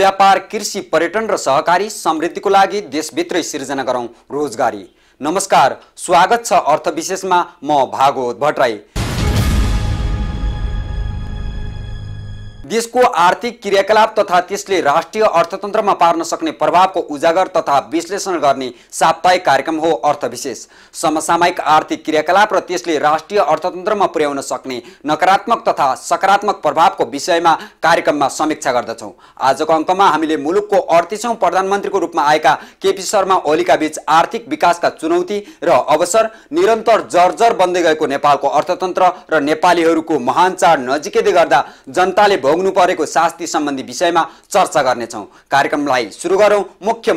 व्यापार, कृषि, पर्यटन र सहकारी समृद्धिको लागि देशभित्रै सिर्जना गरौँ रोजगारी। नमस्कार, स्वागत छ अर्थ विशेषमा। म भागवत भट्टराई। देशको आर्थिक क्रियाकलाप तथा त्यसले राष्ट्रिय अर्थतन्त्रमा पार्न सक्ने प्रभावको उजागर तथा विश्लेषण गर्ने साप्ताहिक कार्यक्रम हो अर्थ विशेष। समसामयिक आर्थिक क्रियाकलाप र त्यसले राष्ट्रिय अर्थतन्त्रमा पुर्याउन सक्ने नकारात्मक तथा सकारात्मक प्रभावको विषयमा कार्यक्रममा समीक्षा गर्दछौँ। आजको अङ्कमा हामीले मुलुकको 38औं प्रधानमन्त्रीको रूपमा आएका केपी शर्मा ओलीका बीच आर्थिक विकासका चुनौती र अवसर, निरन्तर जर्जर बन्दै गएको नेपालको अर्थतन्त्र र नेपालीहरूको महान चाड नजिकै गर्दा जनताले भोग्नु परेको शास्ति सम्बन्धी विषयमा चर्चा गर्नेछौँ। कार्यक्रमलाई सुरु गरौँ मुख्य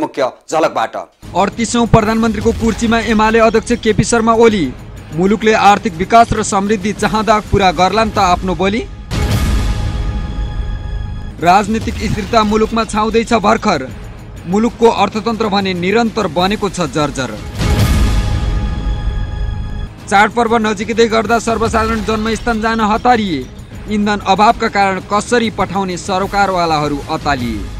झलकबाट। 38औं प्रधानमन्त्रीको कुर्सीमा एमाले अध्यक्ष केपी शर्मा ओली। मुलुकले आर्थिक विकास र समृद्धि चाहँदा पुरा गर्लान् त आफ्नो बोली। राजनीतिक स्थिरता मुलुकमा छाउँदैछ भर्खर। मुलुकको अर्थतन्त्र भने निरन्तर बनेको छ जर्जर। चाडपर्व नजिकै गर्दा सर्वसाधारण जन्मस्थान जान हतारिए। इन्धन अभावका कारण कसरी पठाउने सरकारवालाहरू अतालिए।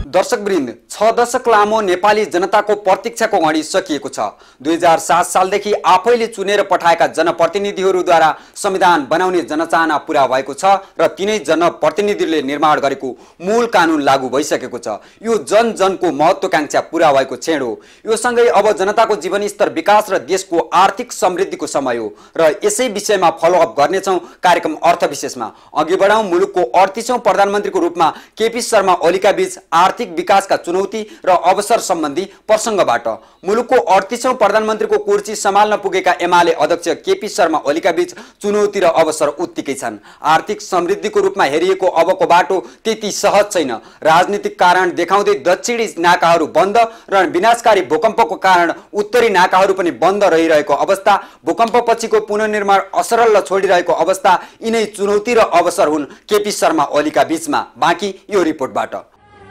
दर्शकवृन्द, 6 दशक लामो नेपाली जनताको प्रतीक्षाको घडी सकिएको छ। 2007 सालदेखि आफैले चुनेर पठाएका जनप्रतिनिधिहरूद्वारा संविधान बनाउने जनचाहना पूरा भएको छ र तिनै जनप्रतिनिधिले निर्माण गरेको मूल कानुन लागू भइसकेको छ। यो जनको महत्त्वाकांक्षा पूरा भएको क्षण हो। यो सँगै अब जनताको जीवनस्तर विकास र देशको आर्थिक समृद्धिको समय हो र यसै विषयमा फलोअप गर्नेछौँ कार्यक्रम अर्थ विशेषमा। अघि बढाउँ मुलुकको 38औं प्रधानमन्त्रीको रूपमा केपी शर्मा ओलीका बीच आर्थिक विकासका चुनौती र अवसर सम्बन्धी प्रसङ्गबाट। मुलुकको 38औं प्रधानमन्त्रीको कुर्सी सम्हाल्न पुगेका एमाले अध्यक्ष केपी शर्मा ओलीका बीच चुनौती र अवसर उत्तिकै छन्। आर्थिक समृद्धिको रूपमा हेरिएको अबको बाटो त्यति सहज छैन। राजनीतिक कारण देखाउँदै दक्षिणी नाकाहरू बन्द र विनाशकारी भूकम्पको कारण उत्तरी नाकाहरू पनि बन्द रहिरहेको अवस्था, भूकम्पपछिको पुनर्निर्माण असरल छोडिरहेको अवस्था, यिनै चुनौती र अवसर हुन् केपी शर्मा ओलीका बीचमा। बाँकी यो रिपोर्टबाट।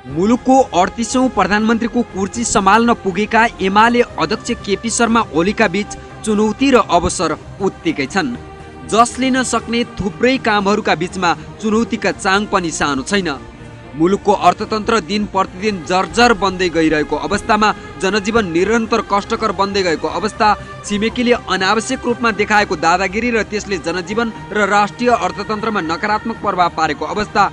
मुलुकको 38औं प्रधानमन्त्रीको कुर्सी सम्हाल्न पुगेका एमाले अध्यक्ष केपी शर्मा ओलीका बीच चुनौती र अवसर उत्तिकै छन्। जस लिन सक्ने थुप्रै कामहरूका बीचमा चुनौतीका चाङ पनि सानो छैन। मुलुकको अर्थतन्त्र दिन प्रतिदिन जर्जर बन्दै गइरहेको अवस्थामा, जनजीवन निरन्तर कष्टकर बन्दै गएको अवस्था, छिमेकीले अनावश्यक रूपमा देखाएको दादागिरी र त्यसले जनजीवन र राष्ट्रिय अर्थतन्त्रमा नकारात्मक प्रभाव पारेको अवस्था,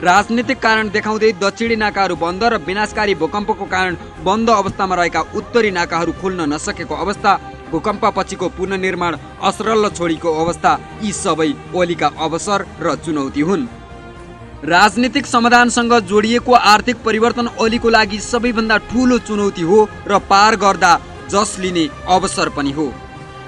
राजनीतिक कारण देखाउँदै दक्षिणी नाकाहरू बन्द र विनाशकारी भूकम्पको कारण बन्द अवस्थामा रहेका उत्तरी नाकाहरू खुल्न नसकेको अवस्था, भूकम्पपछिको पुनर्निर्माण असरल छोडेको अवस्था, यी सबै ओलीका अवसर र चुनौती हुन्। राजनीतिक समाधानसँग जोडिएको आर्थिक परिवर्तन ओलीको लागि सबैभन्दा ठूलो चुनौती हो र पार गर्दा जस लिने अवसर पनि हो।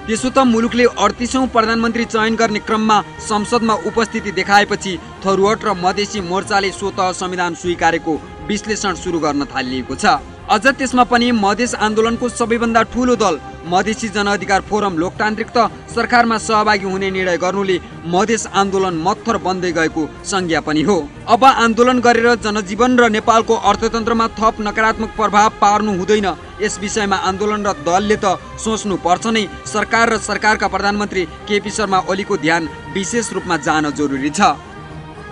त्यसो त मुलुकले 38औं प्रधानमन्त्री चयन गर्ने क्रममा संसदमा उपस्थिति देखाएपछि थरुवट र मधेसी मोर्चाले स्वतः संविधान स्वीकारेको विश्लेषण सुरु गर्न थालिएको छ। अझ त्यसमा पनि मधेस आन्दोलनको सबैभन्दा ठूलो दल मधेसी जनअधिकार फोरम लोकतान्त्रिक त सरकारमा सहभागी हुने निर्णय गर्नुले मधेस आन्दोलन मत्थर बन्दै गएको संज्ञा पनि हो। अब आन्दोलन गरेर जनजीवन र नेपालको अर्थतन्त्रमा थप नकारात्मक प्रभाव पार्नु हुँदैन। यस विषयमा आन्दोलनरत दलले त सोच्नु पर्छ नै। सरकार र सरकारका प्रधानमन्त्री केपी शर्मा ओलीको ध्यान विशेष रूपमा जान जरुरी छ।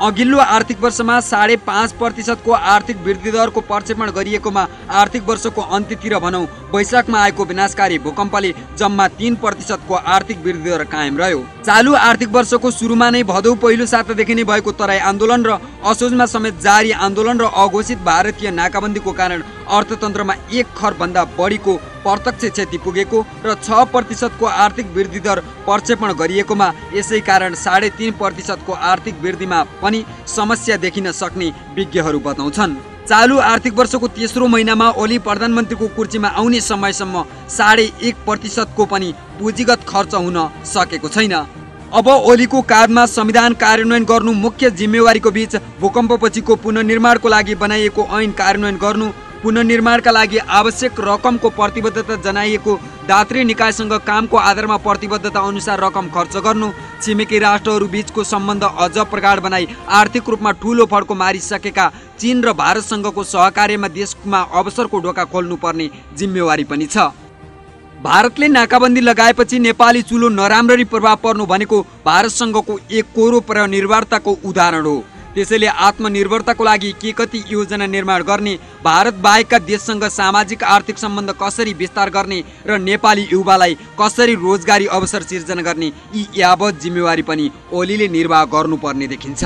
अघिल्लो आर्थिक वर्षमा 5.5% आर्थिक वृद्धि दरको प्रक्षेपण गरिएकोमा आर्थिक वर्षको अन्त्यतिर भनौँ वैशाखमा आएको विनाशकारी भूकम्पले जम्मा 3% आर्थिक वृद्धि दर कायम रह्यो। चालु आर्थिक वर्षको सुरुमा नै भदौ पहिलो सातादेखि नै भएको तराई आन्दोलन र असोजमा समेत जारी आन्दोलन र अघोषित भारतीय नाकाबन्दीको कारण अर्थतन्त्रमा 1 खर्बभन्दा बढीको प्रत्यक्ष क्षति पुगेको र 6% आर्थिक वृद्धि दर प्रक्षेपण गरिएकोमा यसै कारण 3.5% आर्थिक वृद्धिमा पनि समस्या देखिन सक्ने विज्ञहरू बताउँछन्। चालु आर्थिक वर्षको तेस्रो महिनामा ओली प्रधानमन्त्रीको कुर्सीमा आउने समयसम्म 1.5% पनि पुँजीगत खर्च हुन सकेको छैन। अब ओलीको काँधमा संविधान कार्यान्वयन गर्नु मुख्य जिम्मेवारीको बीच भूकम्पपछिको पुनर्निर्माणको लागि बनाइएको ऐन कार्यान्वयन गर्नु, पुनर्निर्माणका लागि आवश्यक रकमको प्रतिबद्धता जनाइएको दात्री निकायसँग कामको आधारमा प्रतिबद्धता अनुसार रकम खर्च गर्नु, छिमेकी राष्ट्रहरू बीचको सम्बन्ध अझ प्रगाढ बनाई आर्थिक रूपमा ठूलो फड्को मारिसकेका चीन र भारतसँगको सहकार्यमा देशमा अवसरको ढोका खोल्नुपर्ने जिम्मेवारी पनि छ। भारतले नाकाबन्दी लगाएपछि नेपाली चुलो नराम्ररी प्रभाव पर्नु भनेको भारतसँगको एक कोरो परनिर्भरताको उदाहरण हो। त्यसैले आत्मनिर्भरताको लागि के कति योजना निर्माण गर्ने, भारत बाहेकका देशसँग सामाजिक आर्थिक सम्बन्ध कसरी विस्तार गर्ने र नेपाली युवालाई कसरी रोजगारी अवसर सिर्जना गर्ने, यी यावत जिम्मेवारी पनि ओलीले निर्वाह गर्नुपर्ने देखिन्छ।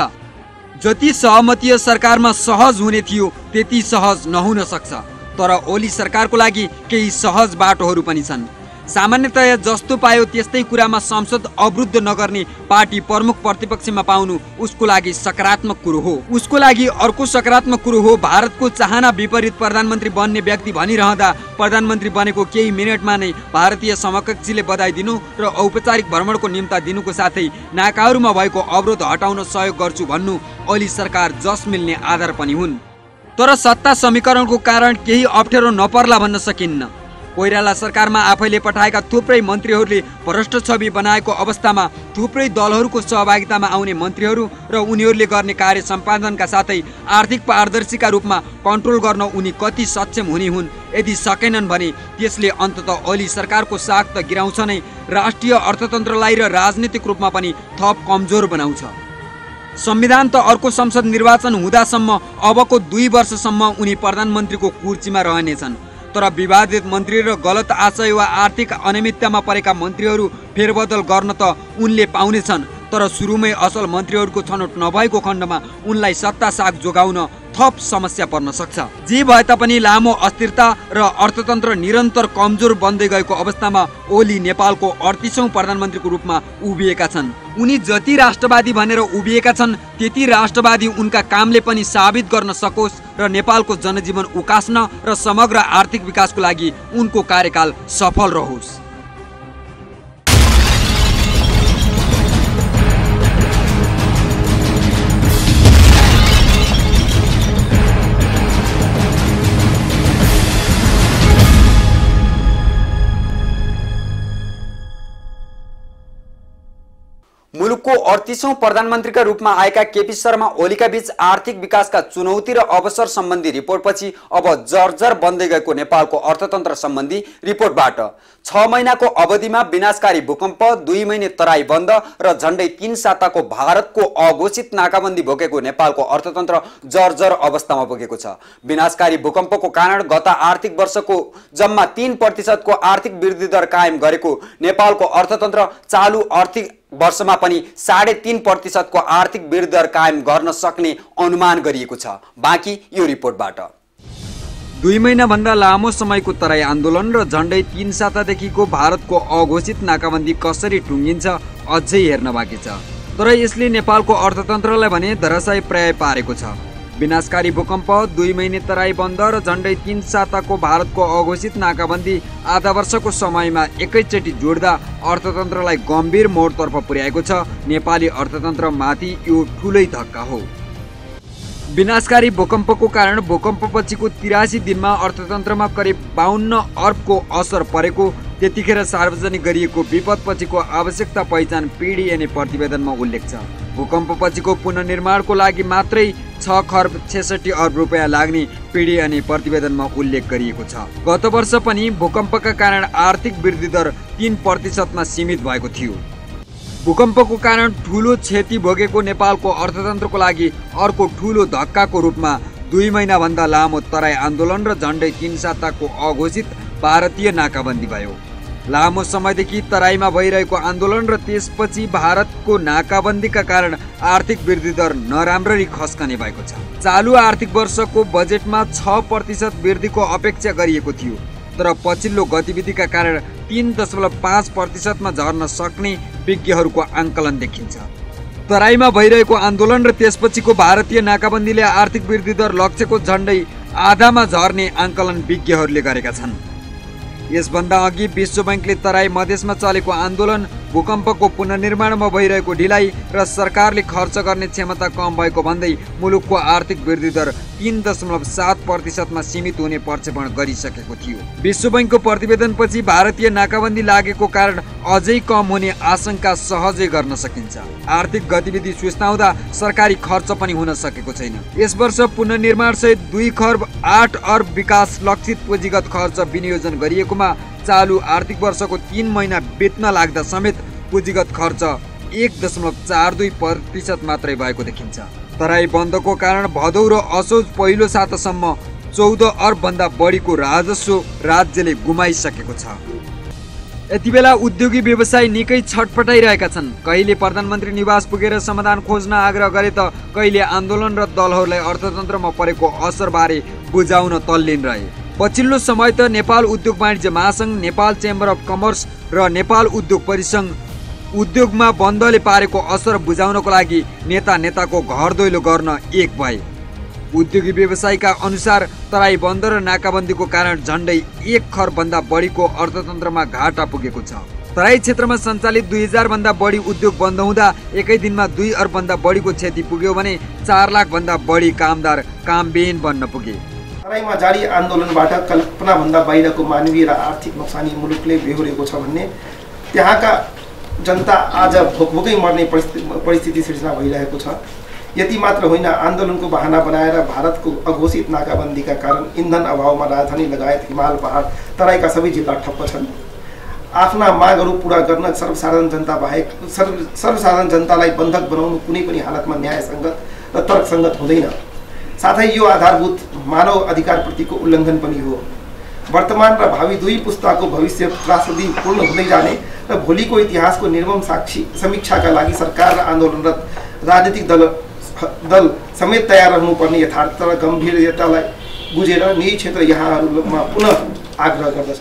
जति सहमतीय सरकारमा सहज हुने थियो त्यति सहज नहुन सक्छ, तर ओली सरकारको लागि केही सहज बाटोहरू पनि छन्। सामान्यतया जस्तो पायो त्यस्तै कुरामा संसद अवरुद्ध नगर्ने पार्टी प्रमुख प्रतिपक्षमा पाउनु उसको लागि सकारात्मक कुरो हो। उसको लागि अर्को सकारात्मक कुरो हो भारतको चाहना विपरीत प्रधानमन्त्री बन्ने व्यक्ति भनिरहँदा प्रधानमन्त्री बनेको केही मिनटमा नै भारतीय समकक्षीले बधाई दिनु र औपचारिक भ्रमणको निम्ता दिनुको साथै नाकाहरूमा भएको अवरोध हटाउन सहयोग गर्छु भन्नु ओली सरकार जस मिल्ने आधार पनि हुन्। तर सत्ता समीकरणको कारण केही अप्ठ्यारो नपर्ला भन्न सकिन्न। कोइराला सरकारमा आफैले पठाएका थुप्रै मन्त्रीहरूले भ्रष्ट छवि बनाएको अवस्थामा थुप्रै दलहरूको सहभागितामा आउने मन्त्रीहरू र उनीहरूले गर्ने कार्य सम्पादनका साथै आर्थिक पारदर्शीका रूपमा कन्ट्रोल गर्न उनी कति सक्षम हुने हुन्। यदि सकेनन् भने त्यसले अन्ततः ओली सरकारको साख त गिराउँछ नै, राष्ट्रिय अर्थतन्त्रलाई र राजनीतिक रूपमा पनि थप कमजोर बनाउँछ। संविधान त अर्को संसद निर्वाचन हुँदासम्म अबको 2 वर्षसम्म उनी प्रधानमन्त्रीको कुर्सीमा रहनेछन्। तर विवादित मन्त्री र गलत आशय वा आर्थिक अनियमिततामा परेका मन्त्रीहरू फेरबदल गर्न त उनले पाउनेछन्, तर सुरुमै असल मन्त्रीहरूको छनौट नभएको खण्डमा उनलाई सत्ता साग जोगाउन थप समस्या पर्न सक्छ। जे भए तापनि लामो अस्थिरता र अर्थतन्त्र निरन्तर कमजोर बन्दै गएको अवस्थामा ओली नेपालको 38औं प्रधानमन्त्रीको रूपमा उभिएका छन्। उनी जति राष्ट्रवादी भनेर उभिएका छन् त्यति राष्ट्रवादी उनका कामले पनि साबित गर्न सकोस् र नेपालको जनजीवन उकास्न र समग्र आर्थिक विकासको लागि उनको कार्यकाल सफल रहोस्। मुलुकको 38औं प्रधानमन्त्रीका रूपमा आएका केपी शर्मा ओलीका बीच आर्थिक विकासका चुनौती र अवसर सम्बन्धी रिपोर्टपछि अब जर्जर बन्दै गएको नेपालको अर्थतन्त्र सम्बन्धी रिपोर्टबाट 6 महिनाको अवधिमा विनाशकारी भूकम्प, 2 महिने तराई बन्द र झण्डै 3 साताको भारतको अघोषित नाकाबन्दी भोगेको नेपालको अर्थतन्त्र जर्जर अवस्थामा पुगेको छ। विनाशकारी भूकम्पको कारण गत आर्थिक वर्षको जम्मा 3% को आर्थिक वृद्धि दर कायम गरेको नेपालको अर्थतन्त्र चालु आर्थिक वर्षमा पनि 3.5% को आर्थिक वृद्धि दर कायम गर्न सक्ने अनुमान गरिएको छ। बाँकी यो रिपोर्टबाट 2 महिनाभन्दा लामो समयको तराई आन्दोलन र झण्डै 3 सातादेखिको भारतको अघोषित नाकाबन्दी कसरी टुङ्गिन्छ अझै हेर्न बाँकी छ। तर यसले नेपालको अर्थतन्त्रलाई भने धराशायी प्राय पारेको छ। विनाशकारी भूकम्प, 2 महिने तराई बन्द र झण्डै 3 साताको भारतको अघोषित नाकाबन्दी आधा वर्षको समयमा एकैचोटि जोड्दा अर्थतन्त्रलाई गम्भीर मोडतर्फ पुर्याएको छ। नेपाली अर्थतन्त्रमाथि यो ठुलै धक्का हो। विनाशकारी भूकम्पको कारण भूकम्पपछिको 83 दिनमा अर्थतन्त्रमा करिब 52 अर्बको असर परेको त्यतिखेर सार्वजनिक गरिएको विपदपछिको आवश्यकता पहिचान पीडीएनए प्रतिवेदनमा उल्लेख छ। भूकम्पपछिको पुनर्निर्माणको लागि मात्रै 6 खर्ब 66 अर्ब रुपियाँ लाग्ने पीडीएनए प्रतिवेदनमा उल्लेख गरिएको छ। गत वर्ष पनि भूकम्पका कारण आर्थिक वृद्धि दर 3% मा सीमित भएको थियो। भूकम्पको कारण ठूलो क्षति भोगेको नेपालको अर्थतन्त्रको लागि अर्को ठूलो धक्काको रूपमा 2 महिनाभन्दा लामो तराई आन्दोलन र झण्डै 3 साताको अघोषित भारतीय नाकाबन्दी भयो। लामो समयदेखि तराईमा भइरहेको आन्दोलन र त्यसपछि भारतको नाकाबन्दीका कारण आर्थिक वृद्धि दर नराम्ररी खस्कने भएको छ। चालु आर्थिक वर्षको बजेटमा 6% वृद्धिको अपेक्षा गरिएको थियो, तर पछिल्लो गतिविधिका कारण 3.5% मा झर्न सक्ने विज्ञहरूको आंकलन देखिन्छ। तराईमा भइरहेको आन्दोलन र त्यसपछिको भारतीय नाकाबन्दीले आर्थिक वृद्धि दर लक्ष्यको झण्डै आधामा झर्ने आंकलन विज्ञहरूले गरेका छन्। यसभन्दा अघि विश्व बैंकले तराई मधेसमा चलेको आन्दोलन, भूकम्पको पुनर्निर्माणमा भइरहेको ढिलाइ र सरकारले खर्च गर्ने क्षमता कम भएको भन्दै मुलुकको आर्थिक वृद्धि दर 3.7% मा सीमित हुने प्रक्षेपण गरिसकेको थियो। विश्व बैंकको प्रतिवेदनपछि भारतीय नाकाबन्दी लागेको कारण अझै कम हुने आशंका सहजै गर्न सकिन्छ। आर्थिक गतिविधि सुस्ताउँदा सरकारी खर्च पनि हुन सकेको छैन। यस वर्ष पुनर्निर्माण सहित 2 खर्ब 8 अर्ब विकास लक्षित पुँजीगत खर्च विनियोजन गरिएकोमा चालु आर्थिक वर्षको 3 महिना बित्न लाग्दा समेत पुँजीगत खर्च 1.42% मात्रै भएको देखिन्छ। तराई बन्दको कारण भदौ र असोज पहिलो सातासम्म 14 अर्बभन्दा बढीको राजस्व राज्यले गुमाइसकेको छ। यति बेला उद्योगी व्यवसायी निकै छटपटाइरहेका छन्। कहिले प्रधानमन्त्री निवास पुगेर समाधान खोज्न आग्रह गरे त कहिले आन्दोलनरत दलहरूलाई अर्थतन्त्रमा परेको असरबारे बुझाउन तल्लीन रहे। पछिल्लो समय त नेपाल उद्योग वाणिज्य महासंघ, नेपाल चेम्बर अफ कमर्स र नेपाल उद्योग परिसंघ उद्योगमा बन्दले पारेको असर बुझाउनको लागि नेताको घर दैलो गर्न एक भए। उद्योगी व्यवसायीका अनुसार तराई बन्द र नाकाबन्दीको कारण झण्डै 1 खर्बभन्दा बढीको अर्थतन्त्रमा घाटा पुगेको छ। तराई क्षेत्रमा सञ्चालित 2000 भन्दा बढी उद्योग बन्द हुँदा एकै दिनमा 2 अर्बभन्दा बढीको क्षति पुग्यो भने 4 लाख भन्दा बढी कामदार कामविहीन बन्न पुगे। तराईमा जारी आन्दोलनबाट कल्पनाभन्दा बाहिरको मानवीय र आर्थिक नोक्सानी मुलुकले बेहोरेको छ भन्ने त्यहाँका जनता आज भोकभोकै मर्ने परिस्थिति सिर्जना भइरहेको छ। यति मात्र होइन, आन्दोलनको बहाना बनाएर भारतको अघोषित नाकाबन्दीका कारण इन्धन अभावमा राजधानी लगायत हिमाल पहाड तराईका सबै जिल्ला ठप्प छन्। आफ्ना मागहरू पूरा गर्न सर्वसाधारण जनतालाई बन्धक बनाउनु कुनै पनि हालतमा न्यायसङ्गत र तर्कसङ्गत हुँदैन। साथै यो आधारभूत मानव अधिकारप्रतिको उल्लङ्घन पनि हो। वर्तमान र भावी दुई पुस्ताको भविष्य त्रासदी पूर्ण हुँदै जाने र भोलिको इतिहासको निर्मम समीक्षाका लागि सरकार र आन्दोलनरत राजनीतिक दल समेत तयार रहनुपर्ने यथार्थ र गम्भीरतालाई बुझेर निजी क्षेत्र यहाँहरूमा पुनः आग्रह गर्दछ।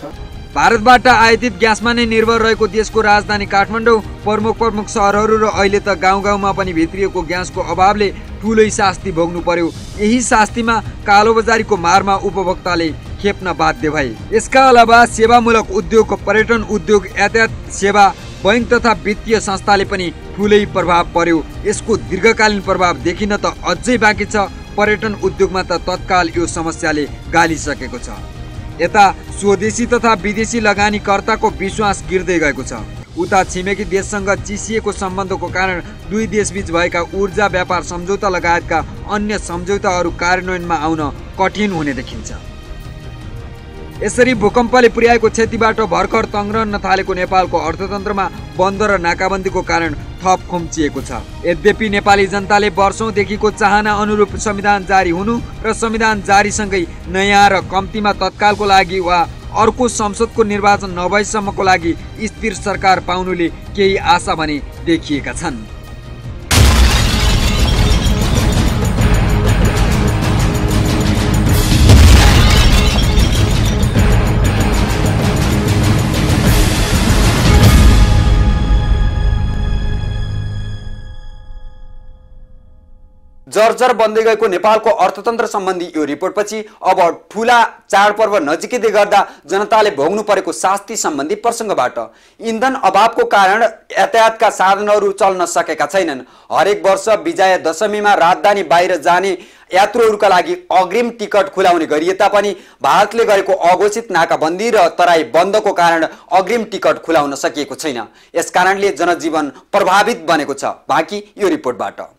भारतबाट आयातित ग्यासमा नै निर्भर रहेको देशको राजधानी काठमाडौँ, प्रमुख सहरहरू र अहिले त गाउँमा पनि भित्रिएको ग्यासको अभावले ठुलै शास्ति भोग्नु पर्यो। यही शास्तिमा कालोबजारीको मारमा उपभोक्ताले खेप्न बाध्य भए। यसका अलावा सेवामूलक उद्योग, पर्यटन उद्योग, यातायात सेवा, बैंक तथा वित्तीय संस्थाले पनि ठुलै प्रभाव पर्यो। यसको दीर्घकालीन प्रभाव देखिन त अझै बाँकी छ। पर्यटन उद्योगमा त तत्काल यो समस्याले गालिसकेको छ। यता स्वदेशी तथा विदेशी लगानीकर्ताको विश्वास गिर्दै गएको छ। उता छिमेकी देशसँग चिसिएको सम्बन्धको कारण दुई देशबीच भएका ऊर्जा व्यापार सम्झौता लगायतका अन्य सम्झौताहरू कार्यान्वयनमा आउन कठिन हुने देखिन्छ। यसरी भूकम्पले पुर्याएको क्षतिबाट भर्खर तङ्ग्रन थालेको नेपालको अर्थतन्त्रमा बन्द र नाकाबन्दीको कारण थप खुम्चिएको छ। यद्यपि नेपाली जनताले वर्षौंदेखिको चाहना अनुरूप संविधान जारी हुनु र संविधान जारीसँगै नयाँ र कम्तीमा तत्कालको लागि वा अर्को संसदको निर्वाचन नभएसम्मको लागि स्थिर सरकार पाउनुले केही आशा भने देखिएका छन्। जर्जर बन्दै गएको नेपालको अर्थतन्त्र सम्बन्धी यो रिपोर्टपछि अब ठूला चाडपर्व नजिकै गर्दा जनताले भोग्नु परेको शास्ति सम्बन्धी प्रसङ्गबाट। इन्धन अभावको कारण यातायातका साधनहरू चल्न सकेका छैनन्। हरेक वर्ष विजया दशमीमा राजधानी बाहिर जाने यात्रुहरूका लागि अग्रिम टिकट खुलाउने गरिए तापनि भारतले गरेको अघोषित नाकाबन्दी र तराई बन्दको कारण अग्रिम टिकट खुलाउन सकिएको छैन। यसकारणले जनजीवन प्रभावित बनेको छ। बाँकी यो रिपोर्टबाट।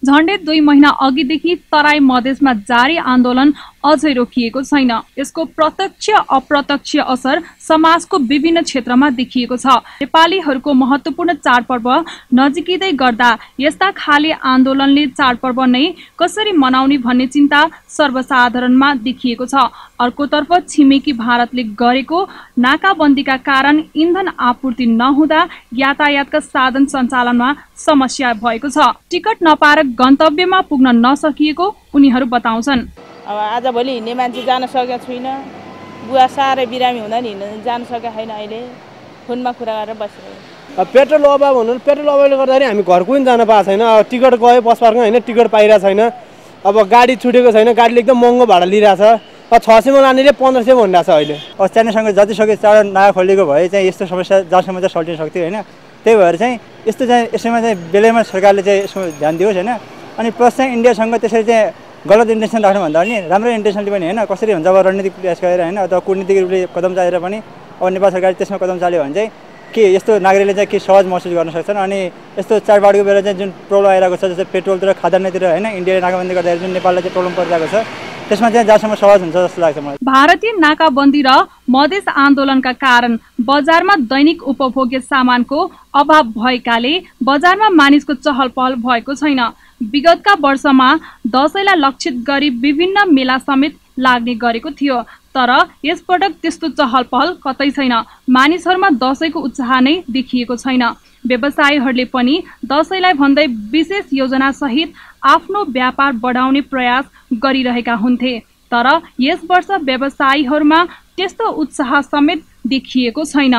झण्डै 2 महिना अघिदेखि तराई मधेसमा जारी आन्दोलन अझै रोकिएको छैन। यसको प्रत्यक्ष अप्रत्यक्ष असर समाजको विभिन्न क्षेत्रमा देखिएको छ। नेपालीहरूको महत्त्वपूर्ण चाडपर्व नजिकै गर्दा यस्ता खाले आन्दोलनले चाडपर्व नै कसरी मनाउने भन्ने चिन्ता सर्वसाधारणमा देखिएको छ। अर्कोतर्फ छिमेकी भारतले गरेको नाकाबन्दीका कारण इन्धन आपूर्ति नहुँदा यातायातका साधन सञ्चालनमा समस्या भएको छ। टिकट नपाएर गन्तव्यमा पुग्न नसकिएको उनीहरू बताउँछन्। अब आजभोलि हिँड्ने मान्छे जान सकेको छुइनँ। बुवा साह्रै बिरामी हुँदा नि जान सकेको छैन। अहिले फोनमा कुरा गरेर बसिरहेको। पेट्रोल अभाव हुनु, पेट्रोल अभावले गर्दाखेरि हामी घर पनि जान पाएको छैन। टिकट गयो बस पार्कमा होइन, टिकट पाइरहेको छैन। अब गाडी छुटेको छैन, गाडीले एकदम महँगो भाडा लिइरहेछ। 600मा लानेले 1500 भनिरहेछ अहिले। स्थानीयसँग जतिसक्यो चाँडो नाका खोलेको भए चाहिँ यस्तो समस्या जहाँसम्म चाहिँ सल्टिन सक्थ्यो होइन। त्यही भएर चाहिँ यस्तो चाहिँ यसमा चाहिँ बेलैमा सरकारले चाहिँ यसमा ध्यान दियोस् होइन। अनि प्लस चाहिँ इन्डियासँग त्यसरी चाहिँ गलत इन्टेन्सन राख्नुभन्दा पनि राम्रो इन्टेन्सनले पनि होइन कसरी हुन्छ अब रणनीतिक प्रयास गरेर होइन अथवा कूटनीतिक रूपले कदम चालेर पनि अब नेपाल सरकारले त्यसमा कदम चाल्यो भने चाहिँ के यस्तो नागरिकले चाहिँ के सहज महसुस गर्न सक्छन्। अनि यस्तो चाडबाडको बेला चाहिँ जुन प्रब्लम आइरहेको छ जस्तै पेट्रोलतिर खाद्यान्नतिर होइन इन्डियाले नाकाबन्दी गर्दाखेरि जुन नेपाललाई चाहिँ प्रब्लम परिरहेको छ त्यसमा चाहिँ जहाँसम्म सहज हुन्छ जस्तो लाग्छ मलाई। भारतीय नाकाबन्दी र मधेस आन्दोलनका कारण बजारमा दैनिक उपभोग्य सामानको अभाव भएकाले बजारमा मानिसको चहल पहल भएको छैन। विगतका वर्षमा दशैंलाई लक्षित गरी विभिन्न मेला समेत लाग्ने गरेको थियो, तर यसपटक त्यस्तो चहल पहल कतै छैन। मानिसहरूमा दशैंको उत्साह नै देखिएको छैन। व्यवसायीहरूले पनि दशैंलाई भन्दै विशेष योजना सहित आफ्नो व्यापार बढाउने प्रयास गरिरहेका हुन्थे, तर यस वर्ष व्यवसायीहरूमा त्यस्तो उत्साह समेत देखिएको छैन।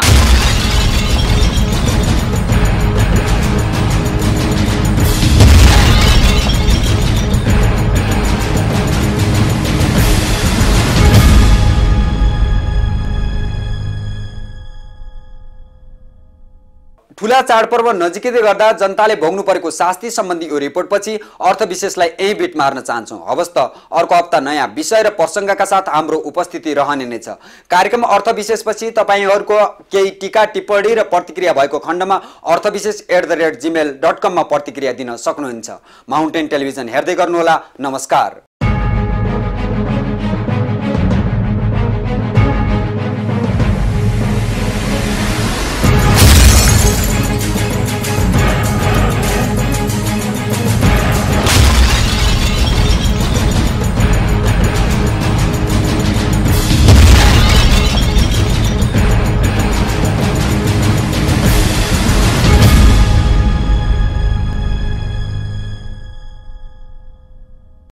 ठूला चाडपर्व नजिकै गर्दा जनताले भोग्नु परेको शास्ति सम्बन्धी यो रिपोर्टपछि अर्थविशेषलाई यही बिट मार्न चाहन्छौँ। हवस् त अर्को हप्ता नयाँ विषय र प्रसङ्गका साथ हाम्रो उपस्थिति रहने नै छ। कार्यक्रम अर्थविशेषपछि तपाईहरूको केही टीका टिप्पणी र प्रतिक्रिया भएको खण्डमा अर्थविशेष@gmail.com मा प्रतिक्रिया दिन सक्नुहुन्छ। माउन्टेन टेलिभिजन हेर्दै गर्नुहोला। नमस्कार।